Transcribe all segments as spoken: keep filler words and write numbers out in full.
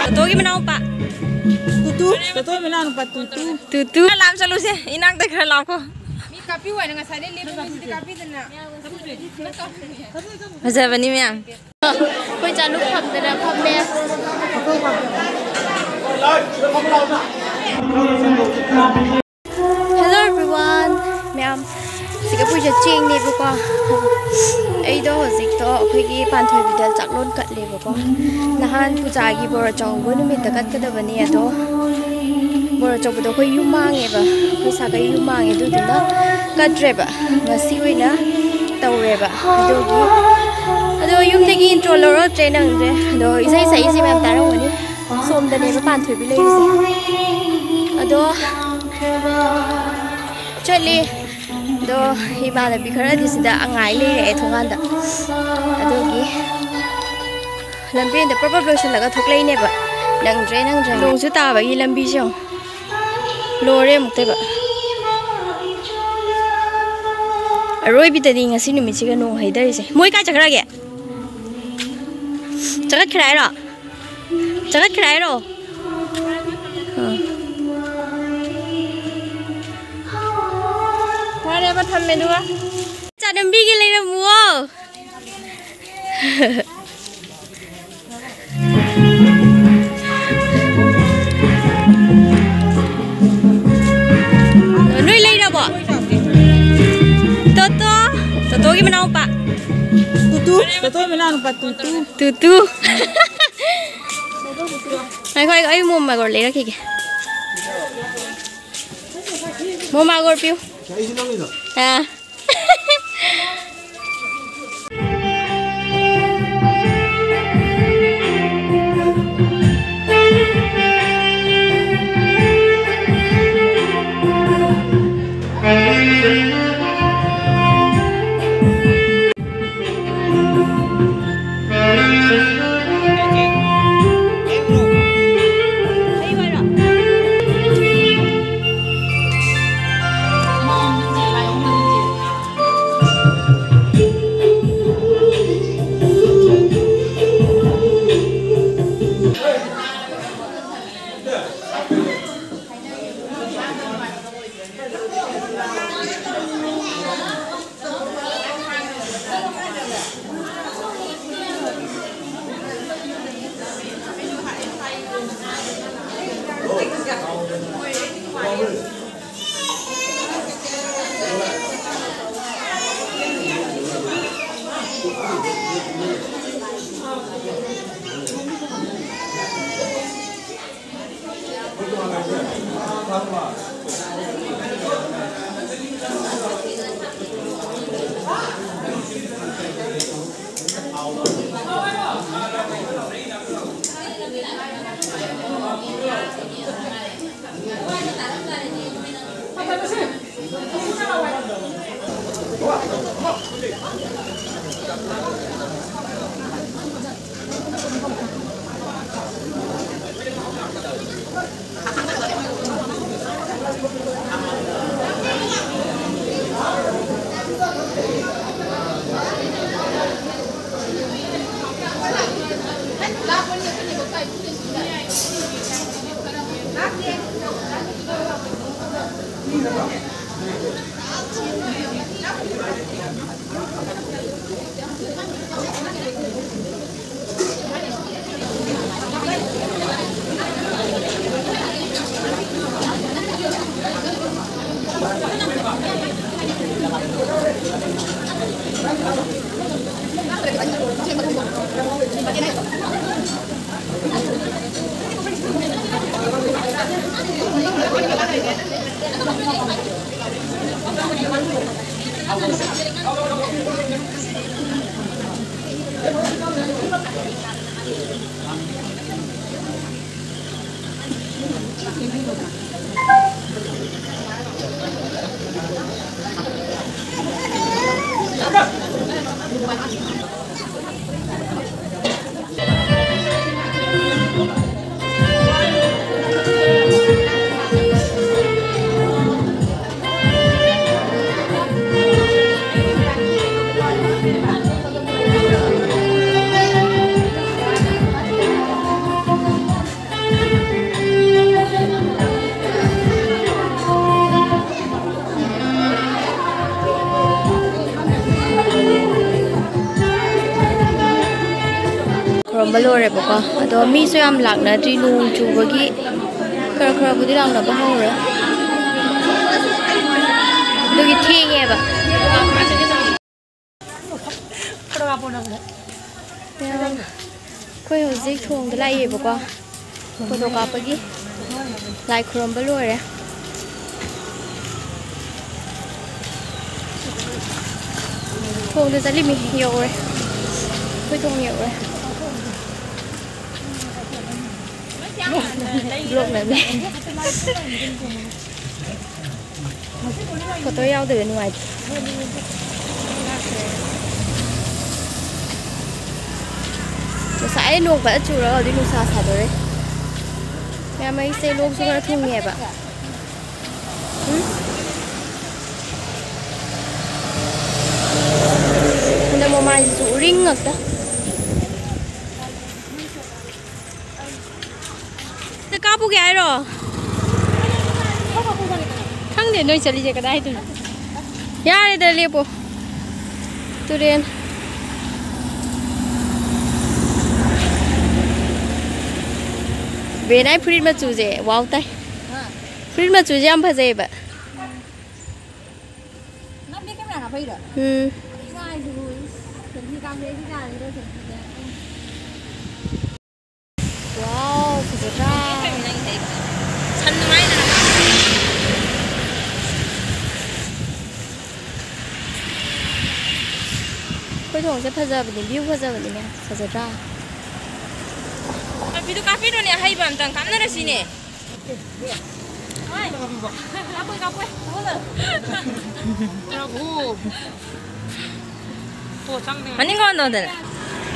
ꯇꯣꯇꯣꯒꯤ ꯃꯅꯥꯎꯄꯥ꯫ ꯇꯨꯇꯨ, ꯇꯣꯇꯣꯒꯤ ꯃꯅꯥꯎꯅꯨꯄꯥ ꯇꯨꯇꯨ꯫ ꯇꯨꯇꯨ꯫ ꯂꯥꯝ ꯆꯠꯂꯨꯁꯦ, ꯏꯅꯥꯛꯇ ꯈꯔ ꯂꯥꯛꯈꯣ꯫ ꯃꯤ ꯀꯥꯞꯄꯤꯌꯨ ꯍꯥꯏꯅ ꯉꯁꯥꯏꯗꯩ ꯂꯦꯞꯄ ꯃꯤꯁꯤꯗꯤ ꯀꯥꯞꯄꯤꯗꯅ꯫ ꯐꯖꯕꯅꯤ ꯃꯌꯥꯝ꯫ ꯑꯩꯈꯣꯏ ꯆꯥꯅꯨ ꯐꯝꯗꯅ ꯐꯝꯃꯦ꯫ Hello everyone, ꯃꯌꯥꯝ꯫ ꯁꯤꯒ ꯑꯩꯈꯣꯏꯁꯦ ꯆꯦꯡꯅꯦꯕꯀꯣ꯫ ꯑꯩꯗꯣ ꯍꯧꯖꯤꯛꯇꯣ ꯑꯩꯈꯣꯏꯒꯤ ꯄꯥꯟꯊꯣꯏꯕꯤꯗ ꯆꯥꯛꯂꯣꯟ ꯀꯠꯂꯦꯕꯀꯣ꯫ ꯅꯍꯥꯟ ꯄꯨꯖꯥꯒꯤ ꯕꯣꯔ ꯑꯆꯧꯕ ꯅꯨꯃꯤꯠꯇ ꯀꯠꯀꯗꯕꯅꯦ, ꯑꯗꯣ ꯕꯣꯔ ꯑꯆꯧꯕꯗꯣ ꯑꯩꯈꯣꯏ ꯌꯨꯝ ꯃꯥꯡꯉꯦꯕ, ꯑꯩꯈꯣꯏ ꯁꯥꯒꯩ ꯌꯨꯝ ꯃꯥꯡꯉꯦ, ꯑꯗꯨꯗꯨꯅ ꯀꯠꯇ꯭ꯔꯦꯕ꯫ ꯉꯁꯤ ꯑꯣꯏꯅ ꯇꯧꯔꯦꯕ꯫ ꯑꯗꯨꯒꯤ, ꯑꯗꯣ ꯌꯨꯝꯗꯒꯤ intro ꯂꯧꯔꯛꯇ꯭ꯔꯦ, ꯅꯪꯗ꯭ꯔꯦ꯫ ꯑꯗꯣ ꯏꯁꯩ ꯁꯛꯏꯁꯦ ꯃꯌꯥꯝ ꯇꯥꯔꯝꯒꯅꯤ꯫ ꯁꯣꯝꯗꯅꯦꯕ ꯄꯥꯟꯊꯣꯏꯕꯤ ꯂꯩꯔꯤꯁꯦ꯫ ꯑꯗꯣ ꯆꯠꯂꯤ꯫ ꯑꯗꯣ ꯏꯃꯥꯟꯅꯕꯤ ꯈꯔꯗꯤ ꯁꯤꯗ ꯑꯉꯥꯏ ꯂꯩꯔꯛꯑꯦ ꯊꯣꯡꯒꯥꯟꯗ꯫ ꯑꯗꯨꯒꯤ ꯂꯝꯕꯦꯟꯗ ꯄ꯭ꯔꯞ ꯄ꯭ꯔꯞ ꯂꯣꯏꯁꯤꯜꯂꯒ ꯊꯣꯛꯂꯛꯏꯅꯦꯕ꯫ ꯅꯪꯗ꯭ꯔꯦ, ꯅꯪꯗ꯭ꯔꯦ꯫ ꯅꯣꯡꯁꯨ ꯇꯥꯕꯒꯤ ꯂꯝꯕꯤꯁꯦ ꯌꯦꯡꯉꯣ꯫ ꯂꯣꯏꯔꯦ ꯑꯃꯨꯛꯇꯣꯏꯕ꯫ ꯑꯔꯣꯏꯕꯤꯗꯗꯤ ꯉꯁꯤ ꯅꯨꯃꯤꯠꯁꯤꯒ ꯅꯣꯡ ꯍꯩꯊꯔꯤꯁꯦ꯫ ꯃꯣꯏ ꯀꯥꯏ ꯆꯠꯈ꯭ꯔꯒꯦ? ꯆꯠꯈ꯭ꯔꯦ ꯍꯥꯏꯔꯣ? ꯆꯠꯈ꯭ꯔꯦ ꯍꯥꯏꯔꯣ? ꯑꯥ꯫ ꯐꯔꯦꯕ, ꯊꯝꯃꯦ ꯑꯗꯨꯒ꯫ ꯆꯥꯗꯝꯕꯤꯒꯤ ꯂꯩꯔꯝꯃꯨꯋꯣ꯫ ꯅꯣꯏ ꯂꯩꯔꯕꯣ? ꯇꯣꯇꯣ, ꯇꯣꯇꯣꯒꯤ ꯃꯅꯥꯎꯄꯥ꯫ ꯇꯨꯇꯨ, ꯇꯣꯇꯣ ꯃꯅꯥꯎꯅꯨꯄꯥ ꯇꯨꯇꯨ꯫ ꯇꯨꯇꯨ꯫ ꯉꯥꯏꯈꯣ, ꯉꯥꯏꯈꯣ, ꯑꯩ ꯃꯣꯃꯣ ꯃꯒꯣꯔ ꯂꯩꯔꯛꯈꯤꯒꯦ꯫ ꯃꯣꯃꯣ ꯃꯒꯣꯔ ꯄꯤꯌꯨ꯫ ꯑꯥ꯫ ꯈꯨꯔꯨꯝꯕ ꯂꯣꯏꯔꯦꯕꯀꯣ꯫ ꯑꯗꯣ ꯃꯤꯁꯨ ꯌꯥꯝ ꯂꯥꯛꯅꯗ꯭ꯔꯤ, ꯅꯣꯡ ꯆꯨꯕꯒꯤ ꯈꯔ ꯈꯔꯕꯨꯗꯤ ꯂꯥꯛꯅꯕ ꯍꯧꯔꯦ꯫ ꯑꯗꯨꯒꯤ ꯊꯦꯡꯉꯦꯕ꯫ ꯑꯩꯈꯣꯏ ꯍꯧꯖꯤꯛ ꯊꯣꯡꯗ ꯂꯥꯛꯏꯌꯦꯕꯀꯣ, ꯐꯣꯇꯣ ꯀꯥꯞꯄꯒꯤ꯫ ꯂꯥꯏ ꯈꯨꯔꯨꯝꯕ ꯂꯣꯏꯔꯦ꯫ ꯊꯣꯡꯗ ꯆꯠꯂꯤꯃꯤ, ꯌꯧꯔꯦ꯫ ꯑꯩꯈꯣꯏ ꯊꯣꯡ ꯌꯧꯔꯦ꯫ ꯕ꯭ꯂꯣꯛ ꯅꯝꯃꯦ꯫ ꯐꯣꯇꯣ ꯌꯥꯎꯗꯕ ꯅꯨꯡꯉꯥꯏꯇꯦ꯫ ꯉꯁꯥꯏ ꯅꯣꯡ ꯐꯖ ꯆꯨꯔꯒ ꯍꯧꯖꯤꯛ ꯅꯨꯡꯁꯥ ꯁꯥꯗꯣꯔꯦ꯫ ꯃꯌꯥꯝ ꯑꯩꯁꯦ ꯂꯣꯛꯁꯨ ꯈꯔ ꯊꯨꯡꯉꯦꯕ꯫ ꯎꯝ? ꯍꯟꯗꯛ ꯃꯃꯥꯏꯁꯤꯁꯨ ꯎꯔꯤꯡ ꯉꯥꯛꯇ꯫ ꯀꯥꯞꯄꯨꯒꯦ ꯍꯥꯏꯔꯣ? ꯈꯪꯗꯦ ꯅꯣꯏ ꯆꯠꯂꯤꯁꯦ ꯀꯗꯥꯏꯗꯅꯣ꯫ ꯌꯥꯔꯦꯗ, ꯂꯦꯞꯄꯣ꯫ ꯇꯨꯔꯦꯟ꯫ ꯕꯦꯟ, ꯑꯩ ꯐꯨꯔꯤꯠ ꯃꯆꯨꯁꯦ ꯋꯥꯎ ꯇꯥꯏ꯫ ꯐꯨꯔꯤꯠ ꯃꯆꯨꯁꯦ ꯌꯥꯝ ꯐꯖꯩꯌꯦꯕ꯫ ꯅꯪꯗꯤ ꯀꯦꯃꯦꯔꯥ ꯀꯥꯞꯄꯛꯏꯔꯣ? ꯎꯝ꯫ ꯏꯃꯥꯏꯗꯨꯕꯨ, ꯏꯁ, ꯁꯦꯜꯐꯤ ꯀꯥꯞꯄꯦ, ꯁꯤ ꯀꯥꯟꯁꯤꯗ ꯁꯦꯜꯐꯤꯁꯦ꯫ ꯋꯥꯎ, ꯐꯖꯗ꯭ꯔꯥ? ꯁꯟ ꯅꯨꯡꯉꯥꯏꯅ꯫ ꯑꯩꯈꯣꯏ ꯊꯣꯡꯁꯦ ꯐꯖꯕꯅꯤ, view ꯐꯖꯕꯅꯤꯅꯦ, ꯐꯖꯗ꯭ꯔꯥ? ꯁꯦꯜꯐꯤꯗꯣ ꯀꯥꯞꯄꯤꯔꯣꯅꯦ, ꯑꯍꯩꯕ ꯑꯝꯇꯪ ꯀꯥꯞꯅꯔꯁꯤꯅꯦ꯫ ꯃꯅꯤꯡ ꯑꯣꯟꯗꯧꯗꯅ꯫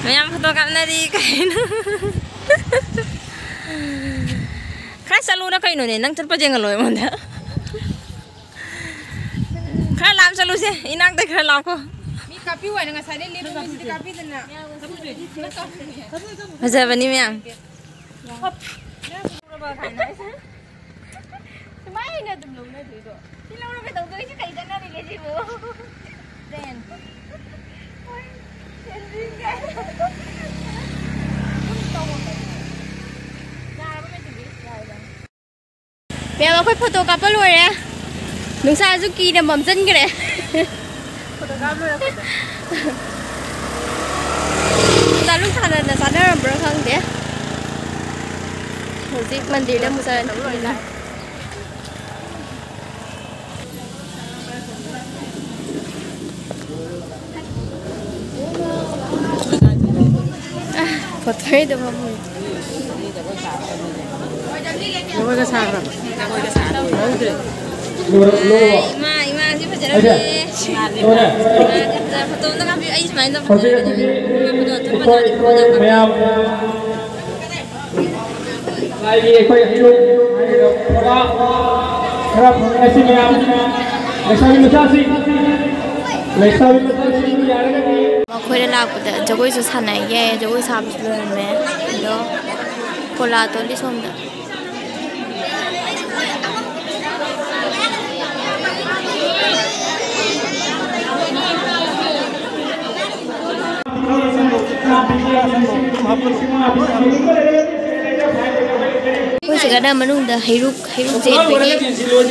ꯃꯌꯥꯝ ꯐꯣꯇꯣ ꯀꯥꯞꯅꯔꯤ ꯀꯩꯅꯣ꯫ ꯈꯔ ꯆꯠꯂꯨꯅ ꯀꯩꯅꯣꯅꯦ, ꯅꯪ ꯆꯠꯄ ꯌꯦꯡꯍꯜꯂꯣ ꯑꯩꯉꯣꯟꯗ꯫ ꯈꯔ ꯂꯥꯞ ꯆꯠꯂꯨꯁꯦ, ꯏꯅꯥꯛꯇ ꯈꯔ ꯂꯥꯞꯈꯣ꯫ ꯃꯤ ꯀꯥꯞꯄꯤꯌꯨ ꯍꯥꯏꯅ ꯉꯁꯥꯏꯗꯩ ꯂꯦꯞꯄ ꯃꯤꯁꯤꯗꯤ ꯀꯥꯞꯄꯤꯗꯅ꯫ ꯐꯖꯕꯅꯤ ꯃꯌꯥꯝ꯫ ꯁꯨꯃꯥꯏꯅ ꯑꯗꯨꯝ ꯂꯧꯅꯗꯣꯏꯗꯣ꯫ ꯁꯤ ꯂꯧꯔꯒ ꯇꯧꯗꯣꯏꯁꯤ ꯀꯩ ꯆꯠꯅꯔꯤꯒꯦ ꯁꯤꯕꯨ? ꯇ꯭ꯔꯦꯟ꯫ ꯍꯣꯏ, ꯆꯦꯟꯕꯤꯒꯦ꯫ ꯑꯗꯨꯝ ꯇꯧꯔꯣ ꯀꯩꯅꯣ꯫ ꯌꯥꯔꯕ ꯃꯦꯆꯤꯟꯗꯤ? ꯌꯥꯔꯦ, ꯌꯥꯔꯦ꯫ ꯃꯌꯥꯝ, ꯑꯩꯈꯣꯏ ꯐꯣꯇꯣ ꯀꯥꯞꯄ ꯂꯣꯏꯔꯦ꯫ ꯅꯨꯡꯁꯥꯁꯨ ꯀꯤꯅ ꯃꯝꯁꯤꯟꯈ꯭ꯔꯦ꯫ ꯐꯣꯇꯣ ꯀꯥꯞ ꯂꯣꯏꯔꯛꯄꯗ꯫ ꯆꯥꯂꯨꯛ ꯊꯥꯅꯅ ꯆꯥꯅꯔꯝꯕ꯭ꯔꯥ ꯈꯪꯗꯦ꯫ ꯍꯧꯖꯤꯛ ꯃꯟꯗꯤꯔꯗ ꯑꯃꯨꯛ ꯆꯠꯂꯅꯤ꯫ ꯐꯣꯇꯣꯗ ꯐꯝꯃꯤ꯫ ꯖꯒꯣꯏꯒ ꯁꯥꯈ꯭ꯔꯕ? ꯈꯪꯍꯧꯗ꯭ꯔꯦ꯫ ꯏꯃꯥ, ꯏꯃꯥꯁꯤ ꯐꯖꯔꯝꯃꯦ꯫ ꯏꯃꯥ, ꯐꯣꯇꯣ ꯑꯝꯇ ꯀꯥꯞꯄꯤꯌꯨ꯫ ꯑꯩ ꯁꯨꯃꯥꯏꯅ ꯇꯧꯕ ꯐꯖꯔꯦ꯫ ꯏꯃꯥ, ꯐꯣꯇꯣ ꯑꯝꯇ ꯐꯣꯇꯣ ꯀꯥꯞꯄꯤꯌꯨ꯫ ꯃꯌꯥꯝ꯫ ꯂꯥꯏꯒꯤ ꯑꯩꯈꯣꯏ ꯍꯩꯔꯨꯛ ꯍꯥꯏꯔꯤꯕ ꯄꯨꯔꯥ ꯈꯔ ꯐꯪꯒꯅꯤ ꯃꯌꯥꯝ꯫ ꯂꯩꯁꯥꯕꯤ ꯃꯆꯥꯁꯤꯡ, ꯂꯩꯁꯥꯕꯤ ꯃꯆꯥꯁꯤꯡ ꯌꯥꯔꯒꯗꯤ꯫ ꯃꯈꯣꯏꯗ ꯂꯥꯛꯄꯗ ꯖꯒꯣꯏꯁꯨ ꯁꯥꯟꯅꯩꯌꯦ, ꯖꯒꯣꯏ ꯁꯥꯕꯁꯨ ꯂꯣꯏꯔꯝꯃꯦ꯫ ꯑꯗꯣ ꯐꯣꯂꯥ ꯇꯣꯜꯂꯤ ꯁꯣꯝꯗ꯫ ꯑꯩꯈꯣꯏ ꯁꯤꯒꯅ ꯃꯅꯨꯡꯗ ꯍꯩꯔꯨꯛ, ꯍꯩꯔꯨꯛ ꯆꯦꯟꯕꯒꯤ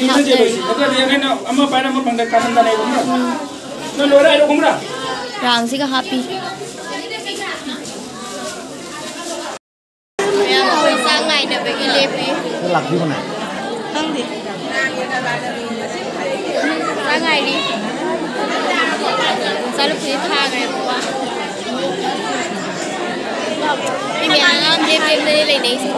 ꯍꯥꯞꯅꯔꯤ꯫ ꯎꯝ꯫ ꯔꯥꯡꯁꯤꯒ ꯍꯥꯞꯄꯤ꯫ ꯃꯌꯥꯝ ꯑꯩꯈꯣꯏ ꯆꯥꯛ ꯉꯥꯏꯅꯕꯒꯤ ꯂꯦꯞꯄꯤ꯫ ꯂꯥꯛꯄꯤꯕꯅꯦ꯫ ꯈꯪꯗꯦ꯫ ꯆꯥꯛ ꯉꯥꯏꯔꯤ꯫ ꯆꯥꯂꯨꯛꯄꯨꯗꯤ ꯊꯥꯈ꯭ꯔꯦꯕꯀꯣ꯫ ꯃꯤ ꯃꯌꯥꯝ ꯂꯦꯞ ꯂꯦꯞꯅ ꯂꯩꯅꯩꯁꯦ꯫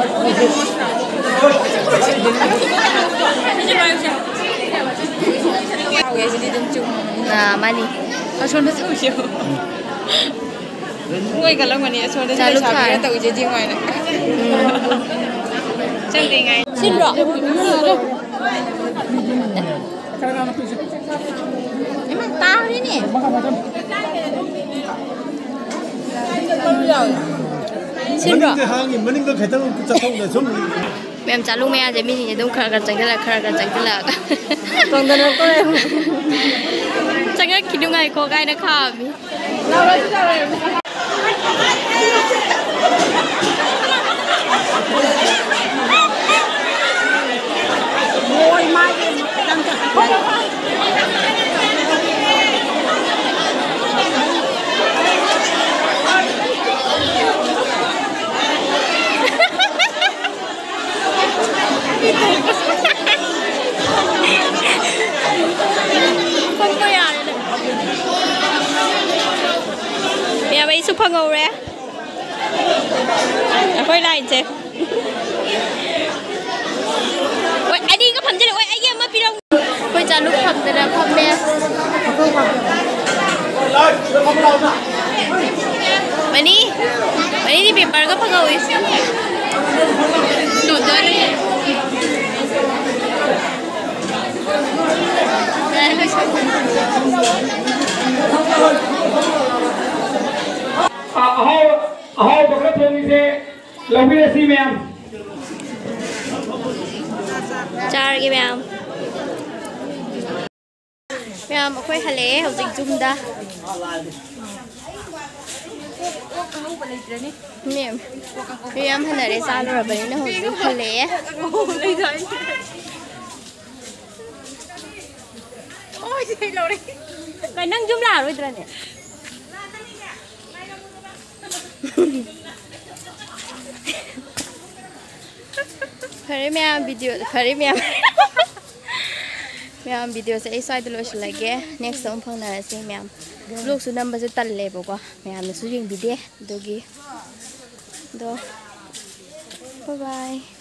ꯑꯥ, ꯃꯥꯅꯤ꯫ ꯑꯁꯣꯝꯗ ꯇꯧꯁꯦꯕ꯫ ꯃꯣꯏ ꯈꯜꯂꯝꯒꯅꯤ ꯑꯁꯣꯝꯗ ꯆꯥꯂꯨꯛ ꯂꯩꯁꯥꯕꯤꯒ ꯊꯥꯔꯦ꯫ ꯇꯧꯔꯤꯁꯦ ꯌꯦꯡꯉꯣ ꯍꯥꯏꯅ꯫ ꯎꯝ꯫ ꯆꯪꯗ꯭ꯔꯤꯉꯥꯏ꯫ ꯁꯤꯟꯕ꯭ꯔꯣ? ꯏꯃꯥ, ꯇꯥꯔꯤꯅꯦ꯫ ꯁꯤꯟꯕ꯭ꯔꯣ? ꯃꯅꯤꯡꯗ ꯍꯥꯡꯉꯤ, ꯃꯅꯤꯡꯗ ꯈꯤꯇꯪ ꯆꯠꯊꯣꯛꯅ ꯁꯨꯝ꯫ ꯃꯌꯥꯝ ꯆꯥꯂꯨꯛ ꯃꯌꯥꯁꯦ ꯃꯤꯁꯤꯡꯁꯦ ꯑꯗꯨꯝ ꯈꯔ ꯈꯔ ꯆꯪꯁꯤꯜꯂꯛ, ꯈꯔ ꯈꯔ ꯆꯪꯁꯤꯜꯂꯛꯑꯒ꯫ ꯆꯪꯁꯤꯜꯂꯛꯇꯣꯔꯦ꯫ ꯆꯪꯉꯛꯈꯤꯅꯨ ꯉꯥꯏꯈꯣ ꯀꯥꯏꯅ ꯈꯥꯝꯃꯤ꯫ ꯁꯨ ꯐꯪꯍꯧꯔꯦ ꯑꯩꯈꯣꯏ ꯂꯥꯏꯟꯁꯦ꯫ ꯍꯣꯏ, ꯑꯅꯤꯒ ꯐꯝꯖꯤꯜꯂꯦ꯫ ꯍꯣꯏ, ꯑꯩꯒꯤ ꯑꯃ ꯄꯤꯔꯝꯃꯨ꯫ ꯑꯩꯈꯣꯏ ꯆꯥꯂꯨꯛ ꯐꯝꯗꯅ ꯐꯝꯃꯦ꯫ ꯃꯅꯤ, ꯃꯅꯤꯗꯤ ꯄꯦꯄꯔꯒ ꯐꯪꯍꯧꯋꯤ꯫ ꯇꯨꯗꯣꯔꯦ꯫ ꯑꯍꯥꯎ ꯑꯍꯥꯎꯕ ꯈꯔ ꯊꯣꯡꯉꯤꯁꯦ ꯂꯧꯕꯤꯔꯁꯤ ꯃꯌꯥꯝ꯫ ꯆꯥꯔꯒꯦ ꯃꯌꯥꯝ꯫ ꯃꯌꯥꯝ, ꯑꯩꯈꯣꯏ ꯍꯜꯂꯛꯑꯦ ꯍꯧꯖꯤꯛ ꯌꯨꯝꯗ꯫ ꯃꯌꯥꯝ, ꯃꯌꯥꯝ ꯍꯟꯅꯔꯦ, ꯆꯥꯂꯨꯔꯕꯅꯤꯅ ꯍꯧꯖꯤꯛ ꯍꯜꯂꯛꯑꯦ꯫ ꯀꯩ, ꯅꯪ ꯌꯨꯝ ꯂꯥꯛꯑꯔꯣꯏꯗ꯭ꯔꯅꯦ? ꯐꯔꯦ ꯃꯌꯥꯝ, ꯚꯤꯗꯤꯑꯣ, ꯐꯔꯦ ꯃꯌꯥꯝ꯫ ꯃꯌꯥꯝ, ꯚꯤꯗꯤꯑꯣꯁꯦ ꯑꯩ ꯁ꯭ꯋꯥꯏꯗ ꯂꯣꯏꯁꯤꯜꯂꯒꯦ꯫ ꯅꯦꯛꯁꯇ ꯑꯃꯨꯛ ꯐꯪꯅꯔꯁꯤ ꯃꯌꯥꯝ꯫ ꯕ꯭ꯂꯣꯒꯁꯨ ꯅꯝꯕꯁꯦ ꯇꯜꯂꯦꯕꯀꯣ, ꯃꯌꯥꯝꯅꯁꯨ ꯌꯦꯡꯕꯤꯗꯦ꯫ ꯑꯗꯨꯒꯤ ꯑꯗꯣ, bye bye꯫